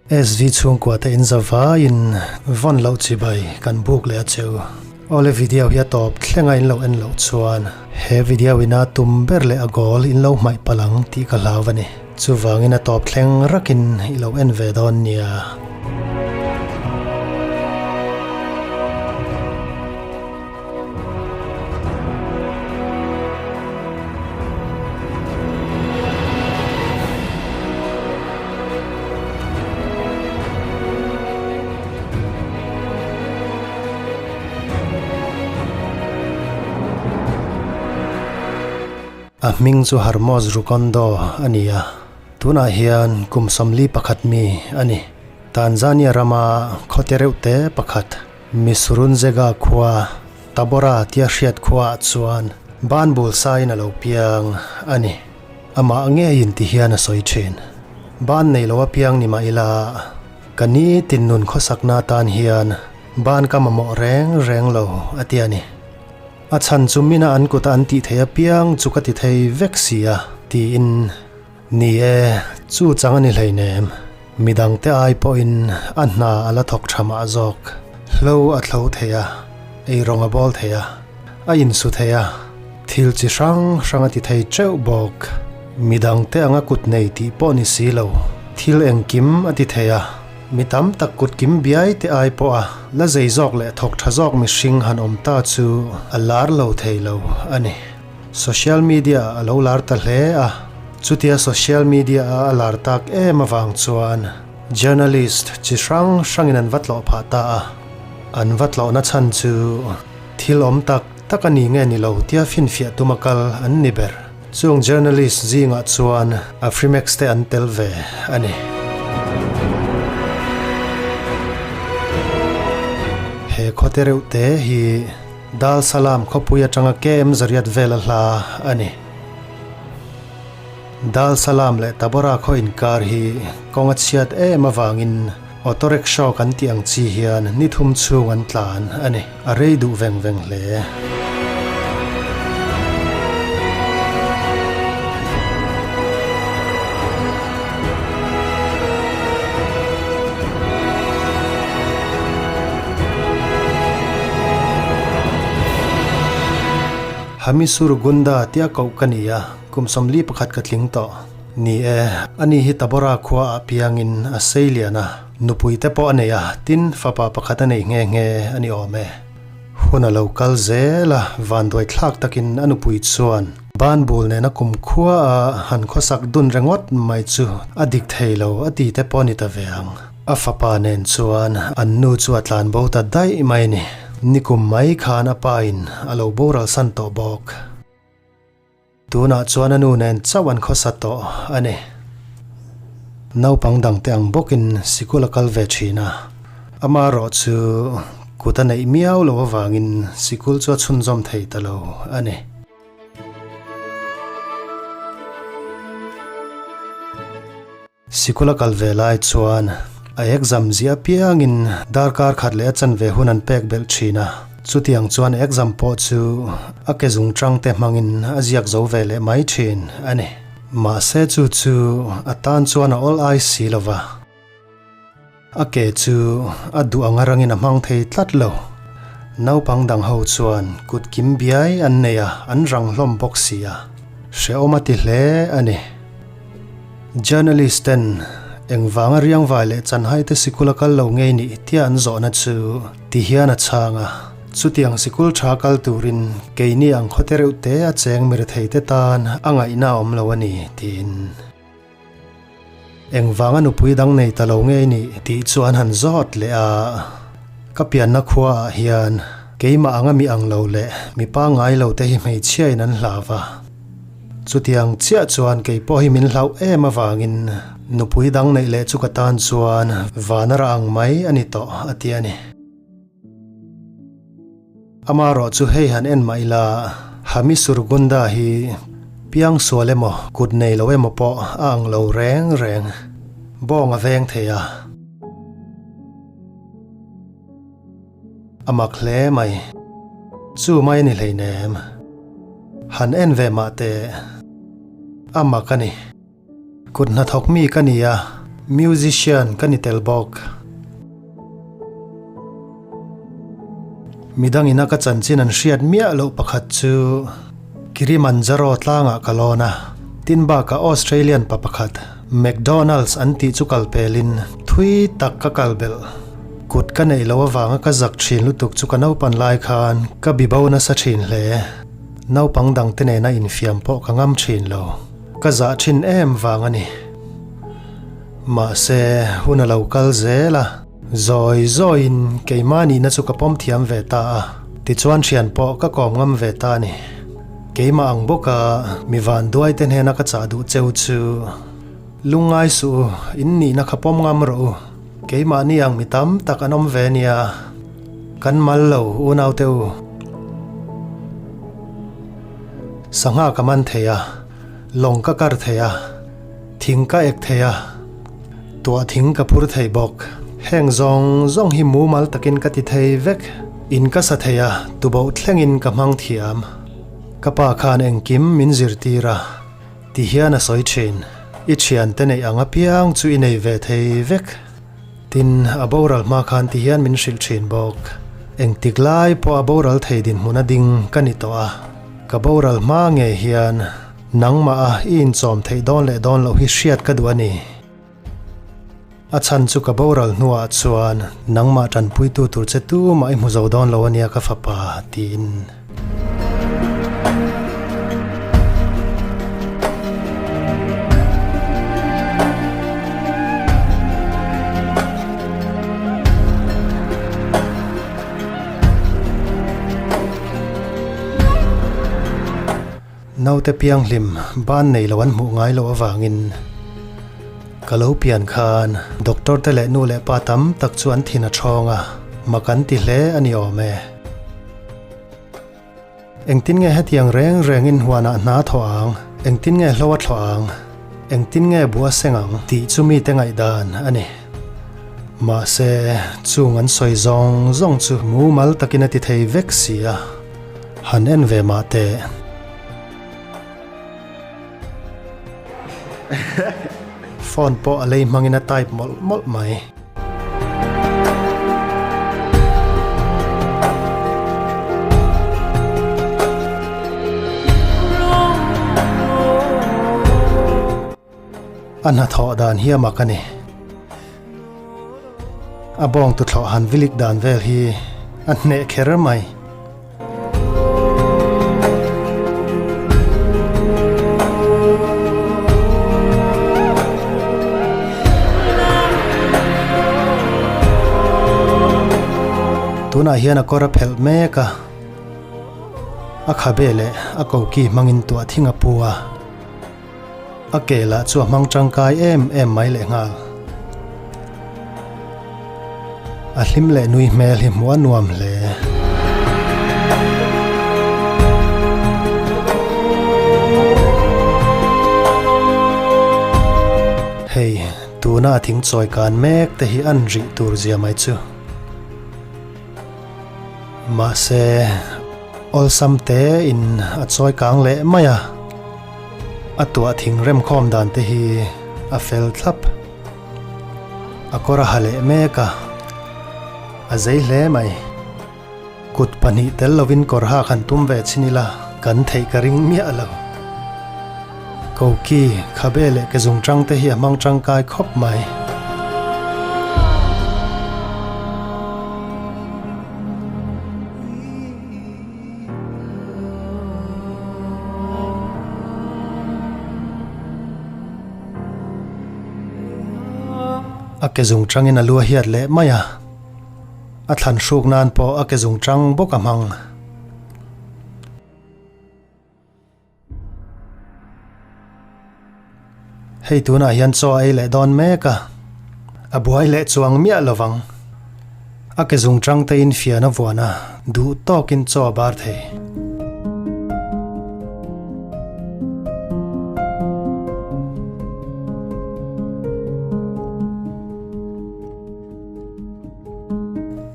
SV chhungkua te in zavaiin vawn loh chibai kan buk leh a cheu. Awle video hi a tawp thleng a in lo en loh chuan he video ina tum ber leh a goal in lo hmaih palh ang tih ka hlau a ni. Chuvangin a tawp thleng rakin i lo en ve dawn nia. A hming chu Harmoz Rukondo a ni a, tunah hian kum 41 mi a ni. Tanzania rama khawte reuh te pakhat Misurunzega khua Tabora tia hriat khuaah chuan banbul sain a lo piang a ni. Amah ngeiin ti hian a sawi thin. Ban nei lo apiang ni mah ila, ka ni tin nun khawsakna atan hian ban ka mamawh reng reng lo a ti a ni. A chhan chu mina an kuta an tih theih apiang chu ka ti thei vek si a, tiin. Ni e, chu chang a ni hleinem. Midangte ai pawhin a hna a la thawk tha mah zawk. Hlo a thlo thei a, eirawng a bawl thei a, a insu thei a, thil chi hrang hrang a ti thei teuh bawk. Midangte anga kut nei tih pawh ni si lo, thil engkim a ti thei a, mi tam tak kut kim biai te ai pawha la zei zawk leh thawk tha zawk mihring han awm ta chu a lar lo thei lo a ni. Social media a lo lar ta hle a, chutia social media a a lar tak em avang chuan journalist chi hrang hrangin an va tlawh phah ta a, an va tlawhna chhan chu thil awm tak tak a ni nge ni lo tia finfiah tuma kal an ni ber. Chung journalist zingah chuan Afrimax te an tel ve a ni. He khawte reuh te hi. Dal Salam khawpui atanga KM zariat vel a hla a ni. Dal Salam leh Tabora khaw inkar hi kawng a chhiat em avangin auto rickshaw kan tih ang chi hian ni thum chhung an tlan a ni. A rei duh veng veng hle. Hamisur Gunda tia koh ka ni a, kum 41 ka tling tawh. Ni e, ani hi Tabora khua ah piangin a sei lian a, nupui te pawh a nei a, tin fapa pakhat a nei nghe nghe a ni awm e. Hun a lo kal zel a, vanduai thlak takin a nupui chuan banbul nena kum khua a han khawsak dun ringawt mai chu a dik thei lo a ti te pawh a ni ta ve ang. A fapa nen chuan an nu chu a tlan bo ta daih mai a ni. Nikum mai khan a pa in a lo boral san tawh bawk. Tunah chuan a nu nen chauh an khawsa tawh a ni. Naupang dangte ang bawkin sikul a kal ve thin a, amaherawh chu kut a neih miau loh avangin sikul chu a chhunzawm thei ta lo a ni. Sikul a kal ve lai chuan a exam ziah apiangin darkar khat leh a chanve hun an pek belh thin a, chutiang chuan exam pawh chu a ke zung tang te hmangin a ziak zo ve leh mai thin a ni. Mahse chu chu a tan chuan a awl ai si lo va, a ke chu a duh anga rangin a hmang thei tlat lo. Naupang dang ho chuan kut kim biai an nei a, an rang hlawm bawk si a, hrehawm a ti hle a ni. Journalist ten engvanga riangvai leh chanhai te sikul a kal lo ngei nih tia an zawhna chu ti hian a chhang a, chutiang sikul tha kal turin keini ang khawte reuh te a cheng mirethei te tan a ngaihna a awm lo a ni tiin. Engvanga nupui dang nei ta lo ngei nih tih chu an han zawt leh a, ka pianna khua ah hian keimah anga mi ang lo leh mi pangngai lo te hi hmeichhia in an hlau va. Chutiang chiah chuan kei pawh hi min hlauh em avangin nupui dang neih leh chu ka tan chuan vana rah ang mai a ni tawh a ti a ni. Amaherawh chu hei han en mah ila Hami Surgunda hi piang sual emaw kut nei lo emaw pawh a ang lo reng reng. Bawng a veng thei a. A mak hle mai. Chu mai a ni hleinem. Han en ve mah teh. A mak a ni. Kut hnathawk mi ka ni a. Musician ka ni tel bawk. Midang ina ka chanchin an hriat miah loh pakhat chu Kilimanjaro tlangah ka lawn a, tin bakah Australian pa pakhat McDonald's an tih chu kal pelin thui tak ka kal belh. Kut ka neih loh avanga ka zak thin lutuk chu ka naupan lai khan ka bibo nasa thin hle. Naupang dangte nena infiam pawh ka ngam thin lo. Ka zah thin em vang a ni. Mahse, hun a lo kal zel a, zawi zawiin keimah nihna chu ka pawm thiam ve ta a, tichuan thian pawh ka kawm ngam ve ta a ni. Keimah ang bawka mi vanduai te hnena ka chah duh cheu chu, Lungngai suh u, in nihna kha pawm ngam rawh u. Keimahni ang mi tam tak an awm ve nia, kan mal lo unaute u. Sangha ka man thei a, lawng ka kar thei a, thing ka ek thei a, tuah thing ka phur thei bawk. Heng zawng zawng hi mumal takin ka ti thei vek. In ka sa thei a, tuboh thlengin ka hmang thiam. Ka pa khan engkim min zirtir a, ti hian a sawi thin. I thiante neih ang apiang chu i nei ve thei vek. Tin, a boral hma khan ti hian min hrilh thin bawk. Engtik lai pawh a boral thei dinhmun a ding ka ni tawh a, ka boral hma ngei hian nangmah a i inchawm theih dawn leh dawn loh hi hriat ka duh a ni. A chhan chu ka boral hnuah chuan nangmah tanpuitu tur che tumah i hmu zo dawn lo a nia ka fapa, tiin. Naute pianghlim ban nei lo an hmuh ngai loh avangin ka lo pian khan doctor te leh nu leh pa tam tak chu an thin a thawng a, mak an ti hle a ni awm e. Engtin nge hetiang reng rengin huanah hna thawh ang, engtin nge hlo a thlawh ang, engtin nge buh a seng ang tih chu mite ngaihdan a ni. Mahse, chung an sawi zawng zawng chu mumal takin a ti thei vek si a, han en ve mah teh. Phone pawh a lei hmangin a type mawlh mawlh mai. A hnathawh dan hi a mak a ni. A bawng tuthlawh han vilik dan vel hi a hneh kher mai. Tunah hian a kawr a phelh mek a, a khabe leh a koki hmangin tuah thing a pu a, a ke lah chu a hmang tangkai em em mai leh nghal. A hlim leh nui hmel hi hmuh a nuam hle. Hei, tuna a thing chawi kan mek te hi an rih tur zia mai chu. Mahse, awlsam te in a chawi kang leh mai a, a tuah thing remkhawm dan te hi a fel thlap. A kawr a ha leh mek a, a zei hle mai. Kut pahnih tel lovin kawr hak han tum ve chhin ila kan theih ka ring miah lo. Koki, khabe leh ke zungchang te hi a hmang tangkai khawp mai. A ke zung tangin a lu a hiat leh mai a, a thlan hruk nan pawh a ke zung tang bawk a hmang. Hei tunah hian chaw a ei leh dawn mek a, a buai leh chuang miah lo vang. A ke zung tang te in fian a vuan a, duh tawkin chaw a bar thei.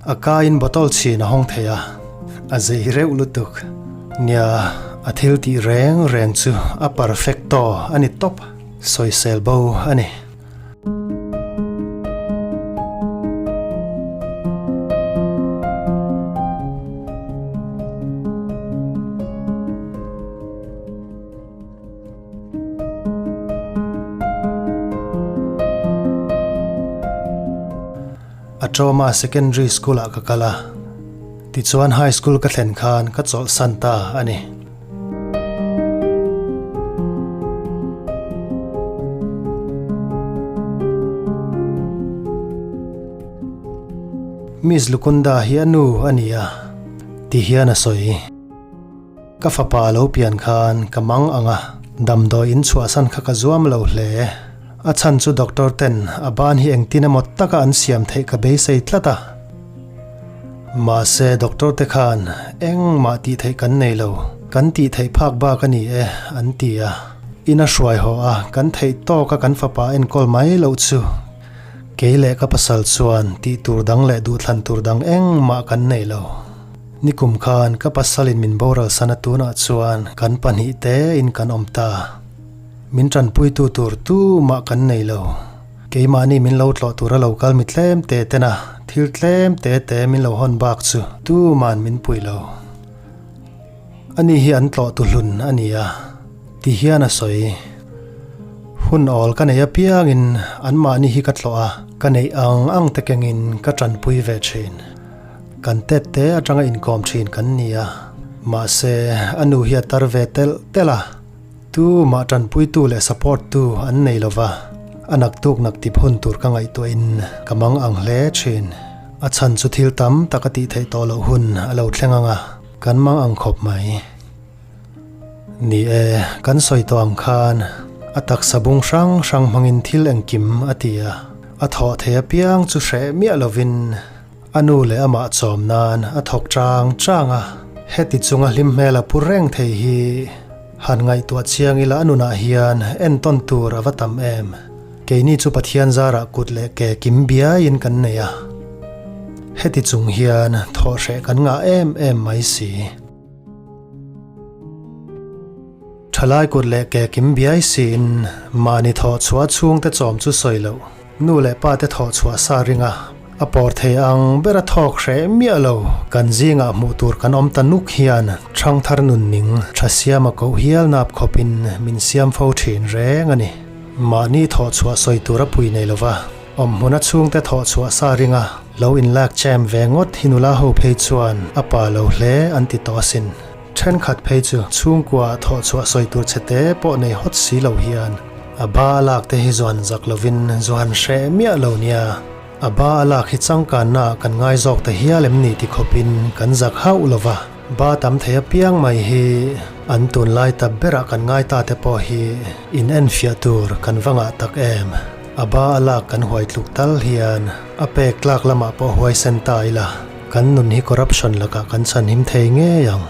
A ka in bottle chhin a hawng thei a, a zei reuh lutuk. Nia, a thil tih reng reng chu a perfecto a ni tawp, sawisel bo a ni. Achawma Secondary School ah ka kal a, tichuan High School ka thlen khan ka chawlhsan ta a ni. Miss Lukunda hi a nu a ni a, ti hian a sawi. Ka fapa a lo pian khan ka mang ang a, damdawi in chhuahsan kha ka zuam lo hle. A chhan chu doctor ten a ban hi engtin emaw taka an siam theih ka beisei tlat a. Mahse doctor te khan engmah tih theih kan nei lo, kan tih theih phak bak a ni e an ti a. Ina hruai haw a kan theih tawk a kan fapa enkawl mai loh chu kei leh ka pasal chuan tih tur dang leh duhthlan tur dang engmah kan nei lo. Nikum khan ka pasalin min boral san a tunah chuan kan pahnih tein kan awm ta. Min tanpuitu tur tumah kan nei lo. Keimahni min lo tlawh tura lo kal mi tlem te tena thil tlem te te min lo hawn bak chu tuman min pui lo. Ani hi an tlawh tu hlun a ni a, ti hian a sawi. Hun awl ka nei apiangin anmahni hi ka tlawh a, ka neih ang ang te kengin ka tanpui ve thin. Kan tet te atanga inkawm thin kan ni a, mahse a nu hi a tar ve telh telh a, tu mah tanpuitu leh support tu an nei lova, a naktuk nak tip hun tur ka ngaihtuahin ka mang ang hle thin. A chhan chu thil tam tak a tih theih tawh loh hun a lo thleng ang a, kan mang ang khawp mai. Ni e, kan sawi tawh ang khan a taksa bung hrang hrang hmangin thil engkim a ti a, a thawh thei apiang chu hreh miah lovin, A nu leh amah chawm nan a thawk chang chang a, heti chunga hlim hmel a pu reng thei hi han ngaihtuah chiang ila a nunah hian entawn tur a va tam em. Keini chu Pathian zarah kut leh ke kim biaiin kan nei a, heti chung hian thawhhreh kan ngah em em mai si. Thalai kut leh ke kim biai siin mahni thawh chhuah chhungte chawm chu sawi loh. Nu leh pa te thawh chhuah sa ring a, a pawr thei ang ber a thawk hreh miah lo. Kan zingah hmuh tur kan awm ta nuk hian Thangthar nunning tha siama koh hial nap khawpin min siam fo thin reng a ni. Mahni thawh chhuah sawi tur a pui nei lova, awmhmuna chhungte thawh chhuah sa ring a, lo inlak chem ve ngawt hi nula ho phei chuan a pa lo hle an ti tawh asin. Thenkhat phei chu chhungkua thawh chhuah sawi tur che te pawh nei hawt si lo hian a ba a lak te hi zuan zak lovin zuan hreh miah lo nia. A ba a lak hi changkanna ah kan ngai zawk ta hial em ni ti khawpin kan zak hauh lo va. Ba tam thei apiang mai hi an tunlai ta berah kan ngai ta te pawh hi in enfiah tur kan va ngah tak em. A ba a lak kan huai tluk tal hian a pek tlak lamah pawh huaisen ta ila. Kan nun hi corruption lakah kan chhanhim thei ngei ang.